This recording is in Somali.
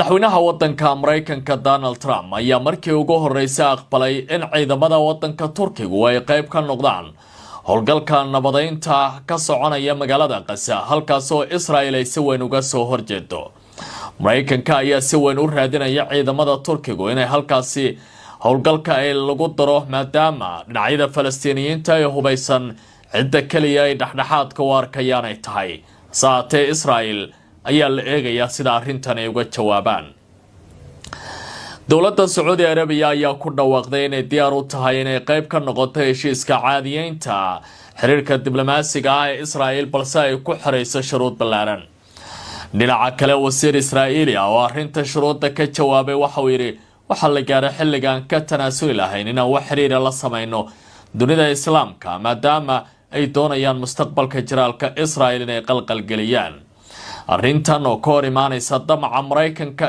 Madaxweynaha wadanka Maraykanka Donald Trump ayaa markii ugu horreysay aqbalay in ciidamada wadanka Turkigu ay qeyb ka noqdaan howlgalka nabadeynta ka soconaya magaalada Qasa, halkaasoo Israel ay si weyn uga soo horjeedo. Maraykanka ayaa si weyn u raadinaya ciidamada Turkigu inay halkaasi howlgalka ay lagu daro, maadaama dhinacyada Falastiiniyiinta ee hubaysan cidda keliya ay dhexdhexaadka u arkayaan ay tahay. Hase haatee, Israel ayaa la eegayaa sida arrintan ay uga jawaabaan. Dowladda Sacuudi Arabiya ayaa ku dhawaaqday inay diyaar u tahay inay qeyb ka noqoto heshiiska caadiyeynta xiriirka diblomaasiga ah ee Israel, balse ay ku xirayso shuruud ballaaran. Dhinaca kale, wasiir Israa'iili ah oo arrinta shuruudda ka jawaabay waxa uu yidhi: "Waxaa la gaaray xilligaan ka tanaasuli lahayn inaan wax xiriira la samayno dunida Islaamka, maadaama ay doonayaan mustaqbalka jiraalka Israel inay qalqalgeliyaan." Arrintan oo ka hor imaaneysa damaca Maraykanka.